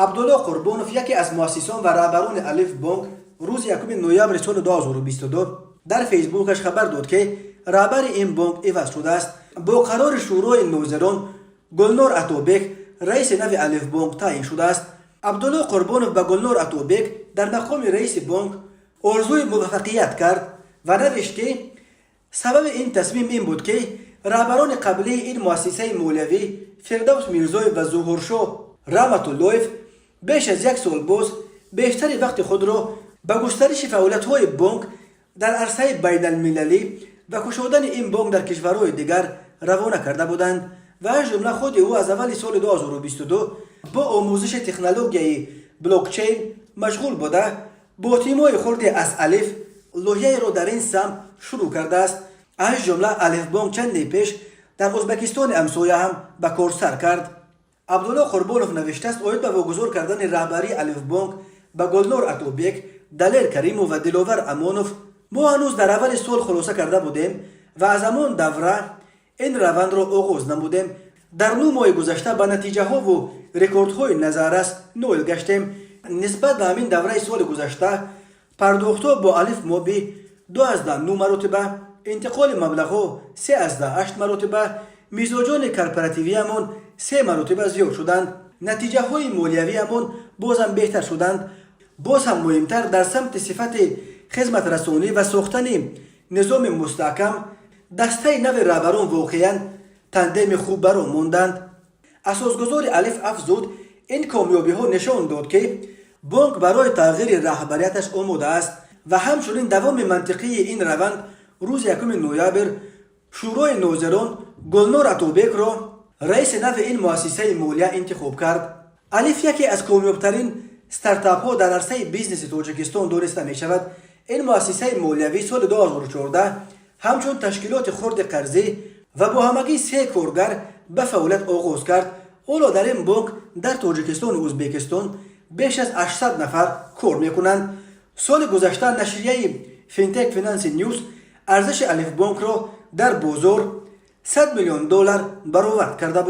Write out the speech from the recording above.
Абдулло Қурбонов, яке аз муассисон ва раҳбарони Алиф Бонк, рӯзи 1 ноябри соли 2022 дар Фейсбукаш хабар дод, ки раҳбари ин бонк иваз шудааст. Бо қарори Шӯрои нозирон Гулнор Атобек раиси нави Алифбонк таъин шудааст. Абдулло Қурбонов ба Гулнор Атобек дар мақоми раиси бонк орзуи муваффақият кард ва навишт, ки сабаби ин тасмим ин буд, ки раҳбарони қаблии ин муассисаи молиявӣ, Фирдавс Мирзоев ва Зуҳуршоҳ Раҳматуллоев, беш аз як сол боз бештари вақти худро ба густариши фаъолиятҳои бонк дар арсаи байналмилалӣ ва кушодани ин бонк дар кишварҳои дигар равона карда буданд ва аз ҷумла худи ӯ аз аввали соли 2022 бо омӯзиши технологияи блокчейн машғул буда, бо тимҳои хурде аз Алиф лоиҳаеро дар ин самт шурӯъ кардааст. Аз ҷумла Алифбонк чанде пеш дар Ӯзбекистони ҳамсоя ҳам ба кор сар кард. Абдулло Қурбонов навиштааст: оид ба вогузор кардани раҳбарии Алифбонк ба Гулнор Атобек, Далер Каримов ва Диловар Амонов мо ҳанӯз дар аввали сол хулоса карда будем ва аз ҳамон давра ин равандро оғоз намудем. Дар 9 моҳи гузашта ба натиҷаҳову рекордҳои назаррас ноил гаштем. Нисбат ба ҳамин давраи соли гузашта пардохтҳо бо Алиф Моби 2,9 маротиба, интиқоли маблағҳо 3,8 маротиба, мизоҷони корпоративиамон се маротиба зиёд шуданд, натиҷаҳои молиявиамон бозам беҳтар шуданд. Боз ҳам муҳимтар, дар самти сифати хизматрасонӣ ва сохтани низоми мустаҳкам дастаи нави раҳбарон воқеан тандеми хуб баром монданд. Асосгузори Алиф афзуд, ин комёбиҳо нишон дод, ки бонк барои тағйири раҳбарияташ омода аст ва ҳамчунин давоми мантиқии ин раванд рӯзи 1 ноябр Шӯрои нозирон Гулнор Атобекро раиси нави ин муассисаи молия интихоб кард. Алиф яке аз комёбтарин стартапҳо дар арсаи бизнеси Тоҷикистон дониста мешавад. Ин муассисаи молиявӣ соли 2014 ҳамчун ташкилоти хурди қарзӣ ва бо ҳамагӣ се коргар ба фаъолият оғоз кард. Ҳоло дар ин бонк дар Тоҷикистону Ӯзбекистон беш аз 800 нафар кор мекунанд. Соли гузашта нашрияи Финтек Финанси Ньюс арзиши Алифбонкро дар бозор 100 миллион доллар баровард карда буд.